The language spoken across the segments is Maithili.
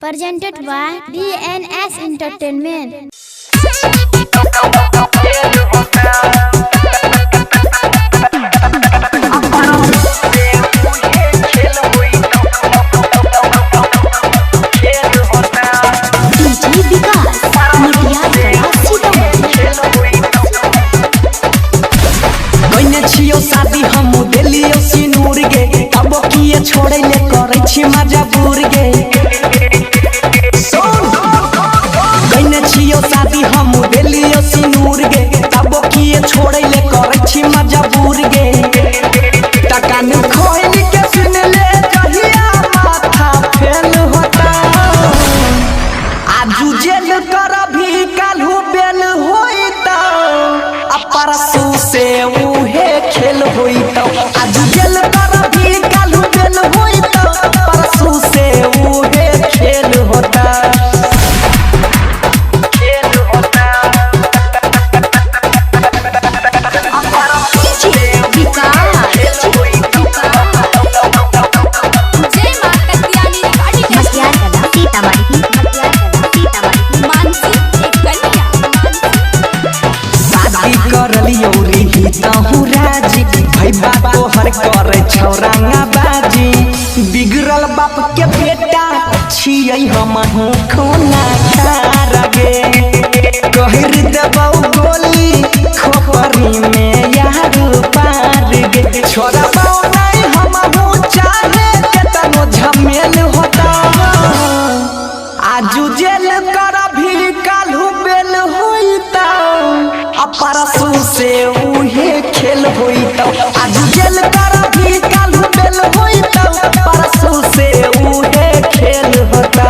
Presented by DNS Entertainment. DJ Vikas, Mutiyar Kala, Sitamarhi. बने छियो शादी हम देलियो सिनूर गे, अब किए छोड़े ले करे छी मजबूर गे। बने छियो शादी हम देलियो सिनूर गे, अब किए छोड़े ले करे छी मजबूर गे। टकान खोल के सुन ले जहिया माथा फेल होता, आजू जेल कर भी काल्हू बेल होइता, आ परसू से उहे खेल होइता। आजू जेल कर भी काल्हू बेल होइता, परसू से उहे खेल होता। DJ Vikas, जय मां Katyani recording Mutiyar Kala, Sitamarhi. Mutiyar Kala, Sitamarhi. Mansi एक कन्या। शादी करलियो रही तहु राजी, भैबा तोहर करे छौरांगा बाजी। बिगड़ल बाप के बेटा छियै हमहु खोना खारगे, कहर देबौ गोली खोपरी में यार पार गे। छोड़बौ नहीं हमहु चाहे केतनो झमेल होता, आजू जेल कर भी काल्हू बेल होइता, आ परसू से उहे खेल होइता। आजू जेल कर भी काल्हू बेल होइता, परसू से उहे खेल होता।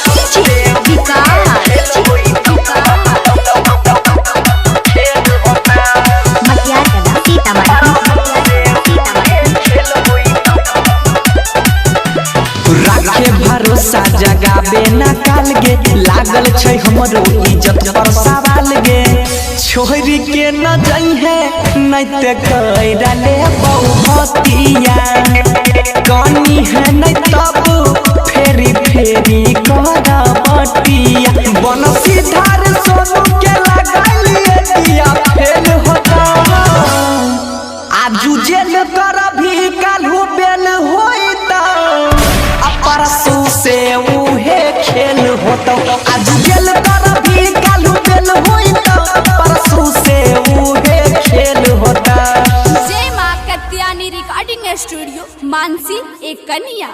DJ Vikas, Mutiyar Kala, Sitamarhi. Sitamarhi. राखे भरोसा जगाबे ना काल गे, लागल छै हमरो इज्जत पर सवाल गे। छोहरी के न जइहे नै ते कैरा ले बहुमतिया, कनी है नै तब फेरी फेरी कर बटिया। बनसी धार सोनू के लगालिए दिया फेल होता, आजू जेल कर भी काल्हू बेल होइता, आ परसू से उहे खेल होता। आजू जेल कर भी काल्हू बेल होइता, परसू से उहे खेल होता। जय मां कत्यानी रिकॉर्डिंग स्टूडियो मानसी एक कन्या।